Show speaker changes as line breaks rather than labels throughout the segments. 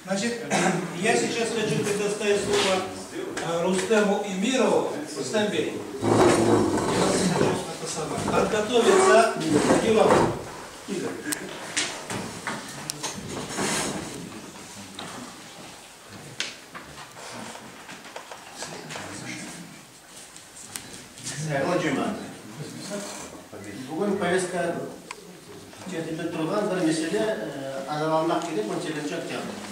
Значит, я сейчас хочу предоставить слово Рустему Эмирову. Рустем Бей, я вас хочу это самое, подготовиться к делам. Игорь.
Sayğılı cemaat! Bugün poveska tertipte turğan bir mesele azırlanmaq kerek, 18 oktâbr.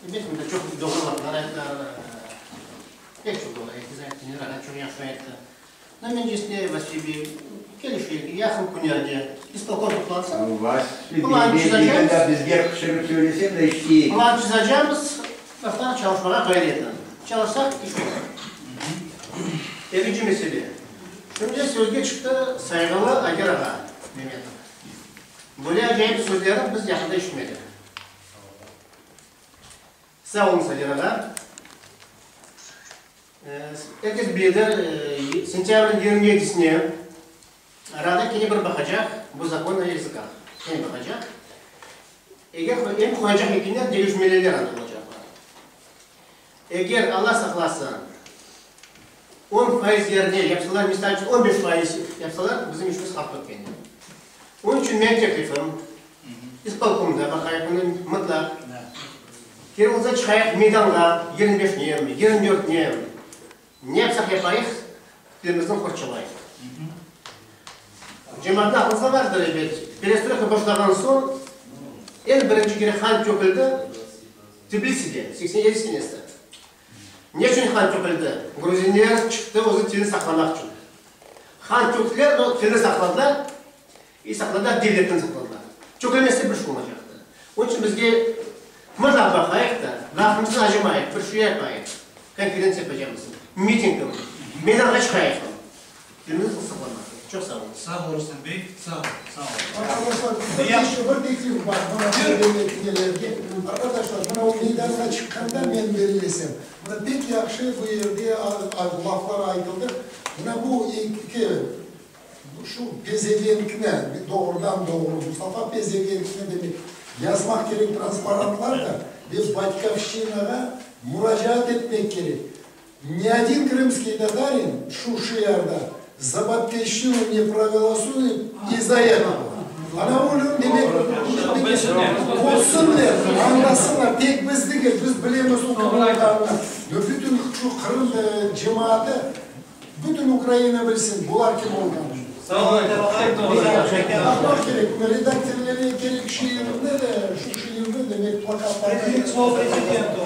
Ebet, mında çoq doğru laflar ayttılar, pek çoq doğru ayttı, Zaitdin ağa çoq yahşı ayttı. No, mencesine, Vasfi bey, kelişeyik, yaqın künlerde ispolkom toplansın, plan çizacağımız, plan çizacağımız, laflar çalışmağa ğayret etin. Çalışsaq, iş olur. Ekinci mesele. Şimdi sözge çıqtı sayğılı Ayder ağa Memetov. Böyle acayip sözlerni biz yaqında eşitmedik. Sağ oluñız, Ayder ağa. Er kes biledir, sentâbrniñ 27-sine Rada kene bir baqacaq bu zakon o yazıkah. Kene baqacaq. Eger em qoyacaq ekenler, deñişmeleler anda olacaqlar. Eger, Alla saqlasın, 10% yerine yapsalar, misal içün, 15% yapsalar, bizim işimiz halq ötkende. Onıñ içün menim teklifim, ispolkomda baqayıq bunı mıtlaq, kerek olsa çıqayıq meydanğa, 25-ne, 24-ne, ne yapsaq yapayıq, tilimizni qorçalayıq. Cemaatnıñ aqlınızda bardır, elbet, perestroyka başlağan soñ eñ birinci kere han töküldi, Tbiliside, 87 senesi. Ne içün han töküldi? Gruzinler çıqtı özüniñ tilini saqlamaq içün. Han töktüler, no tilini saqladılar, i saqladılar, devletini saqladılar. Tökülmese bir şey olmacaqtı. Onıñ içün bizge mıtlaq baqayıq da, vaqtımıznı acımayıq, bir şey yapayıq, konferentsiya yapacaqmız, miting, meydanğa çıqayıq. Tilimizni saqlamaq kerek. Çoq sağ oluñız.
Sağ ol, Rustem bey. Sağ ol, sağ ol.
Arqadaşlar, bir teklif bar, mına söylemek nelerge. Arqadaşlar, mına o meydanğa çıqqanda men bellesem, mına pek yahşı bu yerde laflar aytıldı. Mına bu eki, şu pezevenkni, doğrudan-doğru Mustafa pezevenkni demek, yazmaq kerek transparantlar da ve Batkovşçinağa muracaat etmek kerek. Ni odin krımskiy tatarin şu şiarda za Batkovşçinu ne proğolosuet iz-za etogo. Ana ölüm demek, körsinler, añlasınlar, tek biz degil, biz bilemiz o kim olğanını, no bütün şu Qırım cemaatı, bütün Ukraina bilsin, bular kim olğanını. Yapmaq kerek, redaktorlarğa kerek şiirni de, şu şiirni demek plakatlarda.
Слово президенту.